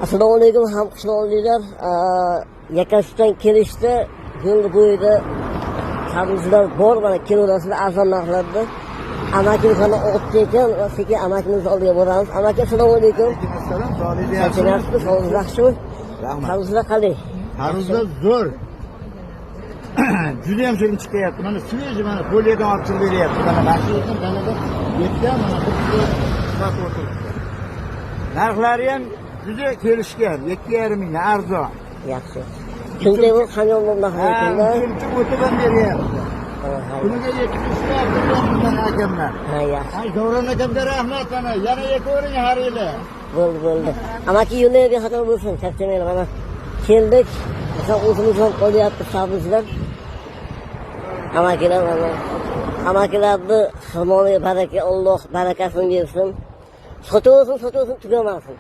Assalomu alaykum hamqishloqliklar. Yakasutdan kelishdi. Yo'l bo'yida sabzlar bor, mana kelaverasizlar arzon narxlarda. Amakimiz mana otdi ekan, va sekin amakimizni oldiga boramiz. Amaki, assalomu alaykum. Assalom, sog'ligingiz. Charchamayapsizmi? Sog'ligingiz yaxshimi? Rahmat. Sabzlar qalay? Tarvuzlar zo'r. Juda ham shirin chiqyapti. Mana свежий, mana поле dan olib chiqib beryapti. Mana shu yerdan dalada yetgan, mana bir kilo sotib o'tiribdi. Narxlari ham juda kelishgan. 2,5 ming arzon. Yaxshi. Shunday bu hamyonbop narxlar Ha, ekanda. uchinchi o'tib ham beryapti. Ha, Kuniga yetkazishyapti bundan akamlar. ha, yaxshi. Ha, Davron akamga rahmat mana. Yana yetavering har yili. Bo'ldi, bo'ldi. Amaki, yo'llar bexatar bo'lsin, charchamanglar. Mana keldik. Masalan, o'zimiz ham qolyapti sabzlar. Amakilar mana. Amakilarni xirmoniga baraka, Alloh barakasini bersin. Sotaversin, sotaversin, tugamasin.